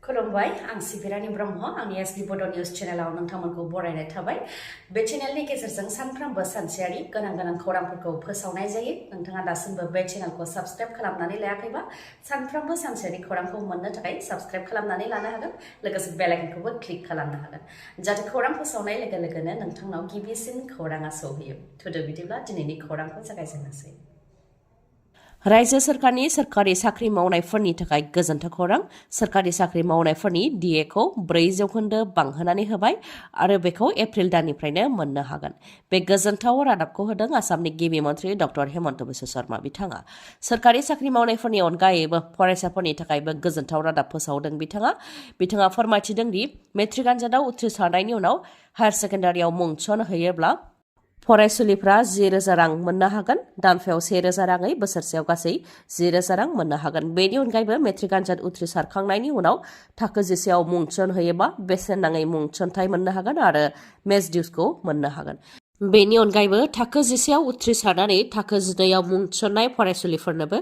खुलुमबाय आं सिबिरानि ब्रह्म आंनि एसबि बड' निउज चेनेलाव नोंथांमोनखौ बरायनाय थाबाय बे चेनेलनि गेजेरजों सानफ्रोमबो सानसेयारि गोनां खौरांफोरखौ फोसावनाय जायो नोंथाङा दासिमबो बे चेनेलखौ साबस्क्राइब खालामनानै लायाखैबा सानफ्रोमबो सानसेयारि खौरांखौ मोननो थाखाय साबस्क्राइब खालामनानै लानो हागोन लोगोसे बेल आइकनखौबो क्लिक खालामनो हागोन जाहाथे खौरां फोसावनाय लोगो लोगोनो नोंथांनाव गिबिसिन खौराङा सौहैयो थुदो बिदिब्ला दिनैनि खौरांखौ जागायजेननोसै रायजो सोरखारनि सोरखारि साख्रि मावनायफोरनि थाखाय गोजोनथाव खौरां सोरखारि साख्रि मावनायफोरनि डिएखौ 4% बांहोनानै होबाय आरो बेखौ एप्रिल दाननिफ्रायनो मोननो हागोन बे गोजोनथाव रादाबखौ होदों आसामनि गिबि मन्थ्रि डक्टर हेमन्त बिश्व शर्मा बिथाङा सोरखारि साख्रि मावनायफोरनि अनगायैबो फरायसाफोरनि थाखायबो गोजोनथाव रादाब फोसावदों बिथाङा फोरमायथिदों दि मेट्रिक आनजादाव उथ्रिसारनायनि उनाव हायार सेकेन्डारियाव मुं थिसनहैयोब्ला फरायसुलिफ्रा 10,000 रां मोननो हागोन दानफायाव 1,000 राङै बोसोरसेयाव गासै 10,000 रां मोननो हागोन बेनि अनगायैबो मेट्रिक आनजाद उथ्रिसारखांनायनि उनाव थाखो 10आव मुं थिसनहैयोबा बेसेन नाङै मुं थिसनथाय मोननो हागोन आरो मेस डिउसखौ मोननो हागोन बेनि अनगायैबो थाखो 10आव उथ्रिसारनानै थाखो 12आव मुं थिसननाय फरायसुलिफोरनोबो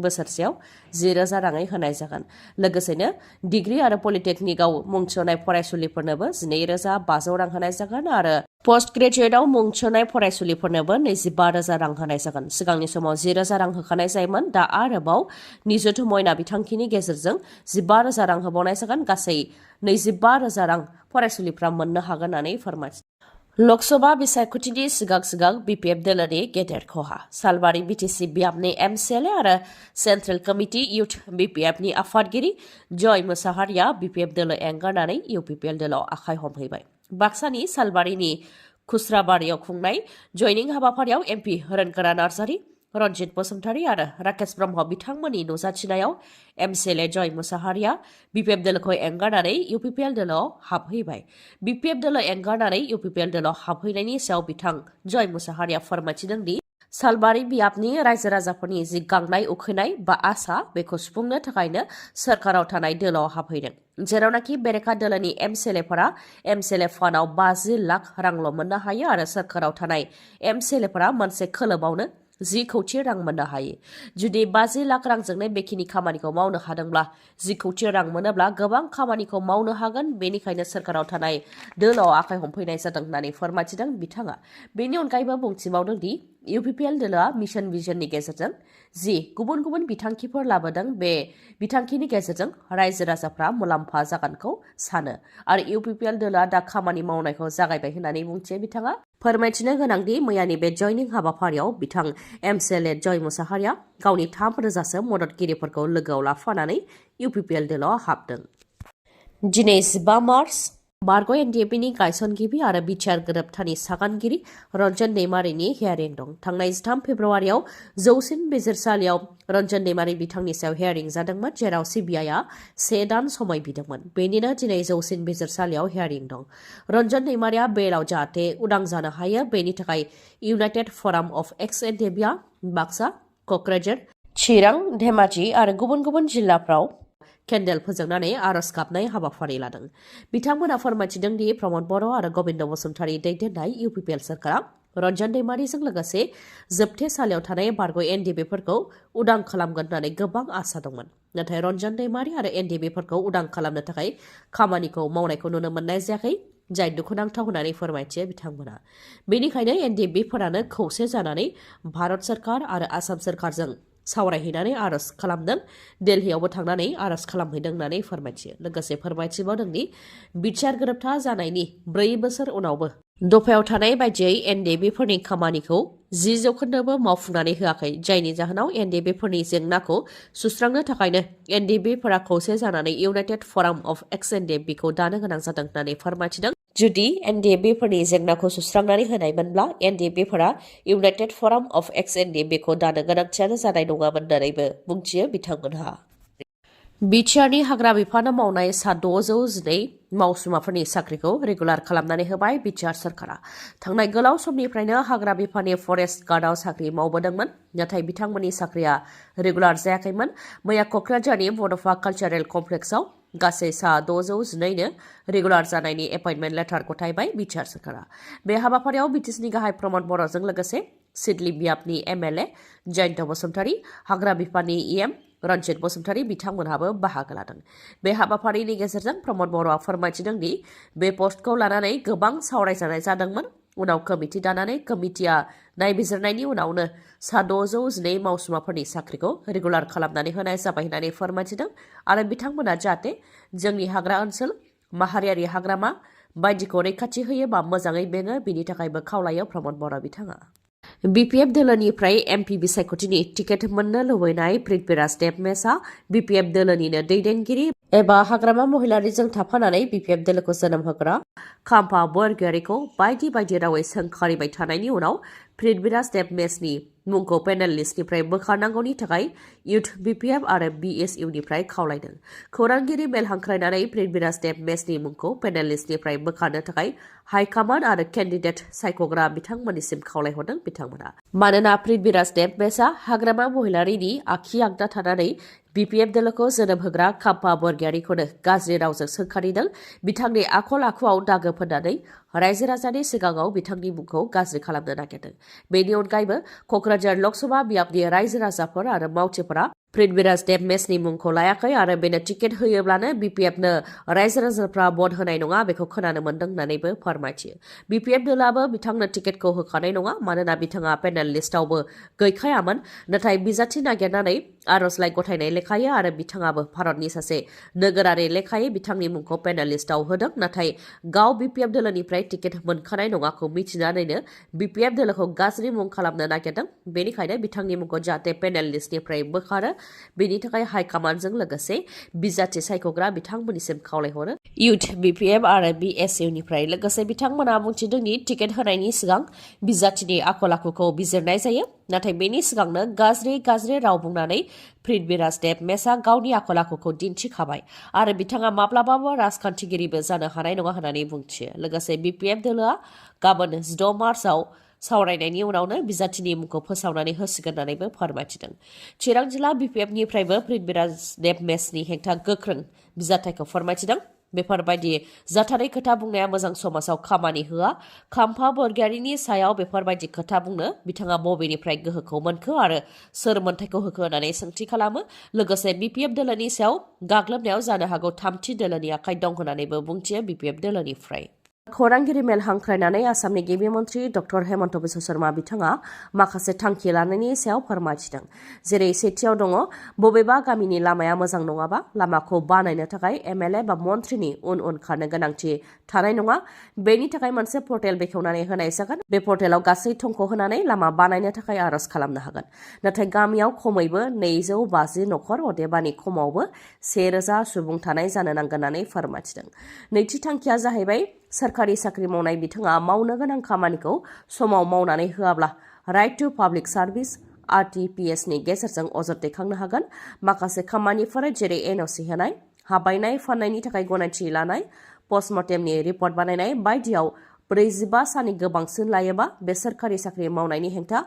बोसोरसेयाव 10,000 राङै होनाय जागोन लोगोसेनो डिग्री आरो पलिटेकनिकआव मुं थिसननाय फरायसुलिफोरनोबो 12,500 रां होनाय जागोन आरो पोस्ट ग्रेजुएटआव मुं थिसननाय फरायसुलिफोरनोबो 25,000 रां होनाय जागोन सिगांनि समाव 10,000 रां होखानाय जायोमोन दा आरोबाव निजुत मयना बिथांखिनि गेजेरजों 15,000 रां होबावनाय जागोन गासै 25,000 रां फरायसुलिफ्रा मोननो हागोन होननानै फोरमायथिदों लकसभा बिसायख'थिनि सिगां बिपिएफ दोलोनि गेदेर खहा सालबारि बिटिसि बियाबनि एमसिएलए आरो सेन्ट्रेल कमिटि इउथ बिपिएफनि आफादगिरि जय मुसाहारिया बिपिएफ दोलो एंगारनानै इउपिपिएल दोलोआव आखाइ हमहैबाय बाक्सानि सालबारिनि खुस्राबारियाव खुंनाय जयनिं हाबाफारियाव एमपि रोनगोरा नार्जारि रन्जित बसुमतारी आरो राकेश ब्रह्म बिथांमोननि नुजाथिनायाव एमसिएलए जय मुसाहारिया बिपिएफ दोलोखौ एंगारनानै इउपिपिएल दोलोआव हाबहैबाय बिपिएफ दोलो एंगारनानै इउपिपिएल दोलोआव हाबहैनायनि सायाव बिथां जय मुसाहारिया फोरमायथिदों दि सालबारि बियाबनि रायजो राजाफोरनि जि गांनाय उखैनाय बा आसा बेखौ सुफुंनो थाखायनो सोरखाराव थानाय दोलोआव हाबहैदों जेरावनाखि बेरेखा दोलोनि एमसिएलएफोरा एमसिएलए फान्डआव 50 लाख रांल' मोननो हायो आरो सोरखाराव थानाय एमसिएलएफोरा मोनसे खोलोबावनो 10 कौटि रां मोननो हायो जुदि 50 लाख रांजोंनो बेखिनि खामानिखौ मावनो हादोंब्ला 10 कौटि रां मोनोब्ला गोबां खामानिखौ मावनो हागोन बेनिखायनो सोरखाराव थानाय दोलोआव आखाइ हमफैनाय जादों होननानै फोरमायथिदों बिथाङा बेनि अनगायैबो बुंथिबावदों दि इउपिपिएल दोलोआ मिशन भिजननि गेजेरजों जि गुबुन बिथांखिफोर लाबोदों बे बिथांखिनि गेजेरजों रायजो राजाफ्रा मुलाम्फा जागोनखौ सानो आरो इउपिपिएल दोलोआ दा खामानि मावनायखौ जागायबाय होननानै बुंथियो बिथाङा फोरमायथिनो गोनांदि मैयानि बे जयनिं हाबाफारियाव बिथां एमसिएलए जय मुसाहारिया गावनि 3,000सो मददगिरिफोरखौ लोगोआव लाफानानै इउपिपिएल दोलोआव हाबदों दिनै 15 मार्च बारग' एनडिएफबिनि गायसनगिरि आरो बिटिआर गोरोबथानि सागानगिरि रन्जन दैमारिनि हियारिं दं थांनाय 13 फेब्रुवारियाव जौसिन बिजिरसालियाव रन्जन दैमारि बिथांनि सायाव हियारिं जादोंमोन जेराव सिबिआइआ 1 दान समय बिदोंमोन बेनिनो दिनै जौसिन बिजिरसालियाव हियारिं दं रन्जन दैमारिया बेलाव जाहाथे उदां जानो हायो बेनि थाखाय इउनाइटेड फराम अफ एक्स एनडिएफबिआ बाक्सा क'क्राझार चिरां धेमाजि आरो गुबुन जिल्लाफ्राव केन्डेल फोजोंनानै आर'ज गाबनाय हाबाफारि लादों बिथांमोना फोरमायथिदों दि प्रमद बर' आरो गबिन्द बसुमतारी दैदेननाय इउपिपिएल सोरखारा रन्जन दैमारिजों लोगोसे जोबथेसालियाव थानाय बारग' एनडिएफबिफोरखौ उदां खालामगोन होननानै गोबां आसा दंमोन नाथाय रन्जन दैमारि आरो एनडिएफबिफोरखौ उदां खालामनो थाखाय खामानिखौ मावनायखौ नुनो मोननाय जायाखै जाय दुखुनांथाव होननानै फोरमायथियो बिथांमोना बेनिखायनो एनडिएफबिफोरानो खौसे जानानै भारत सोरखार आरो आसाम सोरखारजों सावरायहैनानै आर'ज खालामदों दिल्लीयावबो थांनानै आर'ज खालामहैदों होननानै फोरमायथियो लोगोसे फोरमायथिबावदों दि बिटिआर गोरोबथा जानायनि 4 बोसोर उनावबो दफायाव थानाय बायदियै एनडिएफबिफोरनि खामानिखौ 10% मावफुंनानै होआखै जायनि जाहोनाव एनडिएफबिफोरनि जेंनाखौ सुस्रांनो थाखायनो एनडिएफबिफोरा खौसे जानानै इउनाइटेड फराम अफ एक्स एनडिएफबिखौ दानो गोनां जादों होननानै फोरमायथिदों जुदि एनडिएफबिफोरनि जेंनाखौ सुस्रांनानै होनायमोनब्ला एनडिएफबिफोरा इउनाइटेड फराम अफ एक्स एनडिएफबिखौ दानो गोनांथियानो जानाय नङामोन होननानैबो बुंथियो बिथांमोनहा बिटिआरनि हाग्रा बिफानाव मावनाय सा 612 मावसुमाफोरनि साख्रिखौ रेगुलार खालामनानै होबाय बिटिआर सोरखारा थांनाय गोलाव समनिफ्रायनो हाग्रा बिफाननि फरेस्ट गार्डआव साख्रि मावबोदोंमोन नाथाय बिथांमोननि साख्रिया रेगुलार जायाखैमोन मैया क'क्राझारनि बड'फा कालचारेल कमप्लेक्सआव गासै सा 612नो रेगुलार जानायनि एपइन्टमेन्ट लेटार गथायबाय बिटिआर सोरखारा बे हाबाफारियाव बिटिसिनि गाहाय प्रमद बर'जों लोगोसे सिडली बियाबनि MLA जयन्त बसुमतारी हाग्रा बिफाननि EM रनजित बसुमतारी बिथांमोनहाबो बाहागो लादों। बे हाबाफारिनि गेजेरजों प्रमद बर'आ फोरमायथिदों दि बे पस्टखौ लानानै गोबां सावरायजानाय जादोंमोन। उनाव कमिटि दानानै कमिटिया नायबिजिरनायनि उनावनो 612 मावसुमाफोरनि साख्रिखौ रेगुलार खालामनानै होनाय जाबाय होननानै फोरमायथिदों आरो बिथांमोना जाहाथे जोंनि हाग्रा ओनसोल माहारियारि हाग्रामा बायदिखौ रैखाथि होयो बा मोजाङै बेङो बिनि थाखायबो खावलायो प्रमद बर' बिथाङा। BPF दोलोनिफ्राय MP बिसायख'थिनि टिकेट मोननो लुबैनाय पृथ्वीराज देबमेसआ BPF दोलोनिनो दैदेनगिरि एबा हाग्रामा महिलारिजों थाफानानै BPF दोलोखौ जोनोम होग्रा खाम्फा बरगयारिखौ बायदि बायदि रावै सोंखारिबाय थानायनि उनाव पृथ्वीराज देबमेसनि मुंखौ पेनेल लिस्टनिफ्राय बोखारनांगौनि थाखाय इउथ BPF आरो BSUनिफ्राय खावलायदों। खौरांगिरि मेल हांख्रायनानै पृथ्वीराज देबमेसनि मुंखौ पेनेल लिस्टनिफ्राय बोखारनो थाखाय हाइकमान्ड आरो केन्डिडेट सायख'ग्रा बिथांमोननिसिम खावलायहरदों बिथांमोना। मानोना पृथ्वीराज देबमेसआ हाग्रामा महिलारिनि आखि आगदा थानानै BPF दोलोखौ जोनोम होग्रा खाम्फा बरगयारिखौनो गाज्रि रावजों सोंखारिदों। बिथांनि आखल आखुआव दागो फोननानै रायजो राजानि सिगाङाव बिथांनि मुंखौ गाज्रि खालामनो नागिरदों। बेनि अनगायैबो क'क्राझार लकसभा बियाबनि रायजो राजाफोर आरो मावथिफोरा पृथ्वीराज देबमेसनि मुंखौ लायाखै आरो बेनो टिकेट होयोब्लानो BPFनो रायजो राजाफ्रा भट होनाय नङा बेखौ खोनानो मोन्दों होननानैबो फोरमायथियो। BPF दोलोआबो बिथांनो टिकेटखौ होखानाय नङा मानोना बिथाङा पेनेल लिस्टआवबो गैखायामोन। नाथाय बिजाथि नागिरनानै आर'जलाइ गथायनाय लेखायै आरो बिथाङाबो भारतनि सासे नोगोरारि लेखायै बिथांनि मुंखौ पेनेल लिस्टआव होदों। नाथाय गाव BPF दोलोनिफ्राय टिकेट मोनखानाय नङाखौ मिथिनानैनो BPF दोलोखौ गाज्रि मुं खालामनो नागिरदों। बेनिखायनो बिथांनि मुंखौ जाहाथे पेनेल लिस्टनिफ्राय बोखारो बेनि थाखाय हाइकमान्डजों लोगोसे बिजाथि सायख'ग्रा बिथांमोननिसिम खावलायहरो। इउथ BPF आरो BSUनिफ्राय लोगोसे बिथांमोना बुंथिदों दि टिकेट होनायनि सिगां बिजाथिनि आखल आखुखौ बिजिरनाय जायो। नाथाय बेनि सिगांनो गाज्रि राव बुंनानै पृथ्वीराज देबमेसआ गावनि आखल आखुखौ दिन्थिखाबाय आरो बिथाङा माब्लाबाबो राजखान्थिगिरिबो जानो हानाय नङा होननानै बुंथियो। लोगोसे BPF दोलोआ गाबोन 6 मार्चआव सावरायनायनि उनावनो बिजाथिनि मुंखौ फोसावनानै होसिगोन होननानैबो फोरमायथिदों। चिरां जिल्ला BPFनिफ्रायबो पृथ्वीराज देबमेसनि हेंथा गोख्रों बिजाथाइखौ फोरमायथिदों। बेफोरबायदि जाथारै खोथा बुंनाया मोजां समाजाव खामानि होआ। खाम्फा बरगयारिनि सायाव बेफोरबायदि खोथा बुंनो बिथाङा बबेनिफ्राय गोहोखौ मोनखो आरो सोर मोन्थायखौ होखो होननानै सोंथि खालामो। लोगोसे BPF दोलोनि सायाव गाग्लोबनायाव जानो हागौ थामथि दोलोनि आखाइ दं होननानैबो बुंथियो BPF दोलोनिफ्राय। खौरांगिरि मेल हांख्रायनानै आसामनि गिबि मन्थ्रि डक्टर हेमन्त बिश्व शर्मा बिथाङा माखासे थांखि लानायनि सायाव फोरमायथिदों। जेरै सेथियाव दङ बबेबा गामिनि लामाया मोजां नङाबा लामाखौ बानायनो थाखाय MLA बा मन्थ्रिनि उन खारनो गोनांथि थानाय नङा। बेनि थाखाय मोनसे पर्टेल बेखेवनानै होनाय जागोन। बे पर्टेलाव गासै थंखौ होनानै लामा बानायनो थाखाय आर'ज खालामनो हागोन। नाथाय गामियाव खमैबो 250 नखर अदेबानि खमावबो 1000 सुबुं थानाय जानो नांगोन होननानै फोरमायथिदों। नैथि थांखिया जाहैबाय सोरखारि साख्रि मावनाय बिथाङा मावनो गोनां खामानिखौ समाव मावनानै होआब्ला राइट टु पाब्लिक सार्भिस RTPSनि गेजेरजों अजद दैखांनो हागोन। माखासे खामानिफोर जेरै NOC होनाय, हा बायनाय फाननायनि थाखाय गनायथि लानाय, पस्टमर्टेमनि रिपर्ट बानायनाय बायदियाव 45 साननि गोबांसिन लायोबा बे सोरखारि साख्रि मावनायनि हेंथा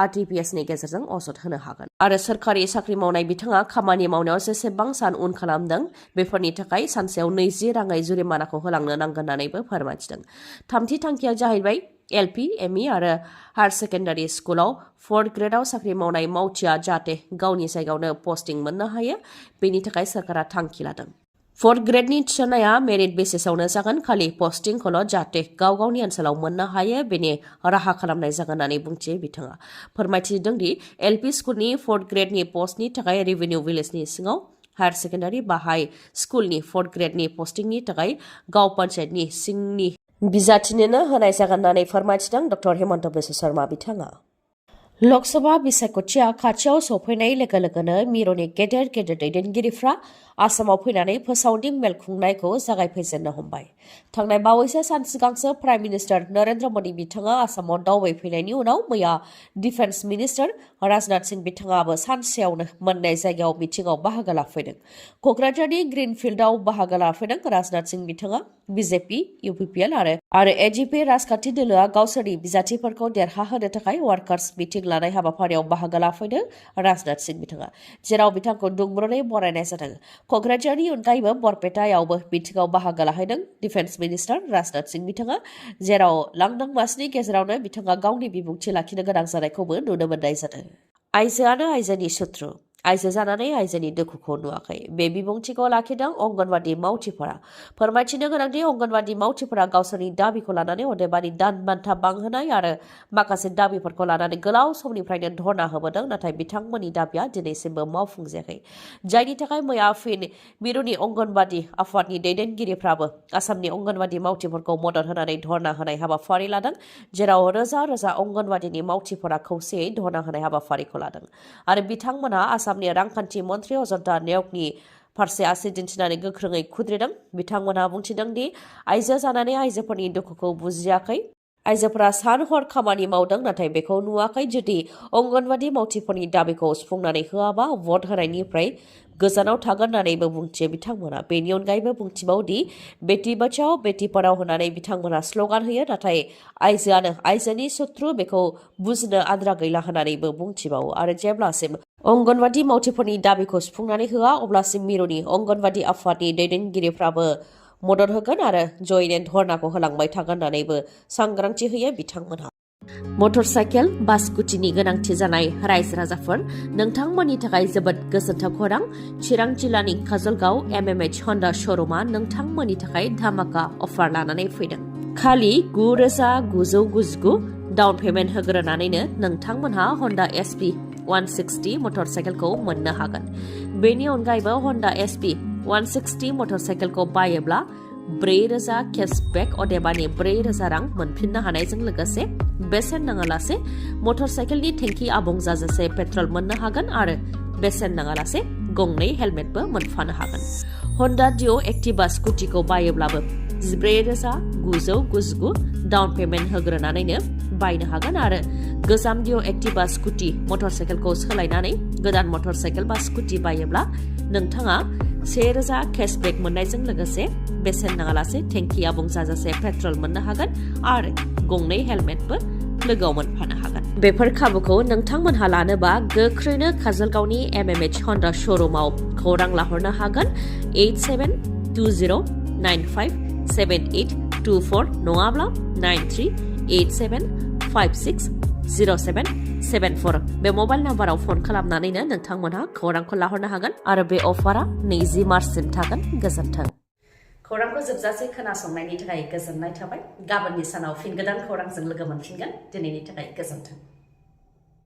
RTPSनि गेजेरजों अजद होनो हागोन। आरो सोरखारि साख्रि मावनाय बिथाङा खामानि मावनायाव जेसेबां सान उन खालामदों बेफोरनि थाखाय सानसेयाव 20 राङै जुरिमानाखौ होलांनो नांगोन होननानैबो फोरमायथिदों। थामथि थांखिया जाहैबाय LP, ME आरो हायार सेकेन्डारि स्कुलाव 4th ग्रेडआव साख्रि मावनाय मावथिया जाहाथे गावनि जायगायावनो पस्टिं मोननो हायो बेनि थाखाय सोरखारा थांखि लादों। 4th ग्रेडनि थिसननाया मेरिट बेसिसावनो जागोन। खालि पस्टिंखौल' जाहाथे गाव गावनि ओनसोलाव मोननो हायो बेनि राहा खालामनाय जागोन होननानै बुंथियो बिथाङा। फोरमायथिदों दि LP स्कुलनि 4th ग्रेडनि पस्टनि थाखाय रेभिनिउ भिलेजनि सिङाव, हायार सेकेन्डारि बा हाइ स्कुलनि 4th ग्रेडनि पस्टिंनि थाखाय गाव पन्चायतनि सिंनि बिजाथिनोनो होनाय जागोन होननानै फोरमायथिदों डक्टर हेमन्त बिश्व शर्मा बिथाङा। लकसभा बिसायख'थिया खाथियाव सौफैनाय लोगो लोगोनो मिरुनि गेदेर दैदेनगिरिफ्रा आसामाव फैनानै फोसावदिं मेल खुंनायखौ जागायफैजेननो हमबाय। थांनाय बावैसो सान सिगांसो प्राइम मिनिस्टार नरेन्द्र मदि बिथाङा आसामाव दावबायफैनायनि उनाव मैया डिफेन्स मिनिस्टार राजनाथ सिंह बिथाङाबो सानसेयावनो मोननै जायगायाव मिटिंआव बाहागो लाफैदों। क'क्राझारनि ग्रिनफिल्डआव बाहागो लाफैदों राजनाथ सिंह बिथाङा। BJP, UPPL आरो AGP राजखान्थि दोलोआ गावसोरनि बिजाथिफोरखौ देरहाहोनो थाखाय वार्कार्स मिटिं लानाय हाबाफारियाव बाहागो लाफैदों राजनाथ सिंह बिथाङा, जेराव बिथांखौ दुंब्रुदै बरायनाय जादों। क'क्राझारनि अनगायैबो बरपेटायावबो मिटिंआव बाहागो लाहैदों डिफेन्स मिनिस्टार राजनाथ सिंह बिथाङा जेराव लांदां मासनि गेजेरावनो बिथाङा गावनि बिबुंथि लाखिनो गोनां जानायखौबो नुनो मोननाय जादों। आइजोआनो आइजोनि सुथ्रु आइजो जानानै आइजोनि दुखुखौ नुवाखै बे बिबुंथिखौ लाखिदों अंगनवाडी मावथिफोरा फोरमायथिनो गोनांदि अंगनवाडी मावथिफोरा गावसोरनि दाबिखौ लानानै अदेबानि दान बान्था बांहोनाय आरो माखासे दाबिफोरखौ लानानै गोलाव समनिफ्रायनो धरना होबोदों नाथाय बिथांमोननि दाबिया दिनैसिमबो मावफुंजायाखै जायनि थाखाय मैया फिन मिरुनि अंगनवाडी आफादनि दैदेनगिरिफ्राबो आसामनि अंगनवाडी मावथिफोरखौ मदद होनानै धरना होनाय हाबाफारि लादों जेराव रोजा रोजा अंगनवाडीनि मावथिफोरा खौसेयै धरना होनाय हाबाफारिखौ लादों आरो बिथांमोना आसामनि रांखान्थि मन्त्रि अजन्ता नेउगनि फारसे आसि दिन्थिनानै गोख्रोङै खुद्रिदों बिथांमोनहा बुंथिदों दि आइजो जानानै आइजोफोरनि दुखुखौ बुजियाखै आइजोफोरा सान हर खामानि मावदों नाथाय बेखौ नुवाखै जुदि अंगनवाडी मावथिफोरनि दाबिखौ सुफुंनानै होआबा भट होनायनिफ्राय गोजानाव थागोन होननानैबो बुंथियो बिथांमोना बेनि अनगायैबो बुंथिबावदि बेटि बचाओ बेटि पढ़ाओ होननानै बिथांमोना स्ल'गान होयो नाथाय आइजोआनो आइजोनि सुथ्रु बेखौ बुजिनो आद्रा गैला होननानैबो बुंथिबावो आरो जेब्लासिम अंगनवाडी मावथिफोरनि दाबिखौ सुफुंनानै होआ अब्लासिम मिरुनि अंगनवाडी आफादनि दैदेनगिरिफ्राबो मदद होगोन आरो जयैनो धरनाखौ होलांबाय थागोन होननानैबो सांग्रांथि होयो बिथांमोनहा मटर साइकेल बास स्कुटिनि गोनांथि जानाय रायजो राजाफोर नोंथांमोननि थाखाय जोबोद गोजोनथाव खौरां चिरां जिल्लानि काजलगाव MMH हन्डा श'रुमा नोंथांमोननि थाखाय धामाका अफार लानानै फैदों खालि 9,999 डाउन पेमेन्ट होग्रोनानैनो नोंथांमोनहा हन्डा SP 160 मटर साइकेलखौ मोननो हागोन बेनि अनगायैबो हन्डा SP 160 मटर साइकेलखौ बायोब्ला 4,000 केशबेक अदेबानि 4,000 रां मोनफिननो हानायजों लोगोसे बेसेन नाङालासे मटर साइकेलनि टेंकि आबुं जाजासे पेट्रल मोननो हागोन आरो बेसेन नाङालासे गंनै हेलमेटबो मोनफानो हागोन हन्डा डिअ एक्टिवा स्कुटिखौ बायोब्लाबो 14,999 डाउन पेमेन्ट होग्रोनानैनो बायनो हागोन आरो गोजाम डिअ एक्टिवा स्कुटि मटर साइकेलखौ सोलायनानै गोदान मटर साइकेल बा स्कुटि बायोब्ला नोंथाङा 1,000 केशबेक मोननायजों लोगोसे बेसेन नाङालासे टेंकि आबुं जाजासे पेट्रल मोननो हागोन आरो गंनै हेलमेटबो लोगोआव मोनफानो हागोन बेफोर खाबुखौ नोंथांमोनहा लानोबा गोख्रैनो काजलगावनि MMH हन्डा श'रुमाव खौरां लाहरनो हागोन 8720957824 नङाब्ला 9387560774 बे मबाइल नाम्बाराव फन खालामनानैनो नोंथांमोनहा खौरांखौ लाहरनो हागोन आरो बे अफारा 20 मार्चसिम थागोन गोजोन्थों खौरांखौ जोबजासे खोनासंनायनि थाखाय गोजोननाय थाबाय गाबोननि सानाव फिन गोदान खौरांजों लोगो मोनफिनगोन दिनैनि थाखाय गोजोन्थों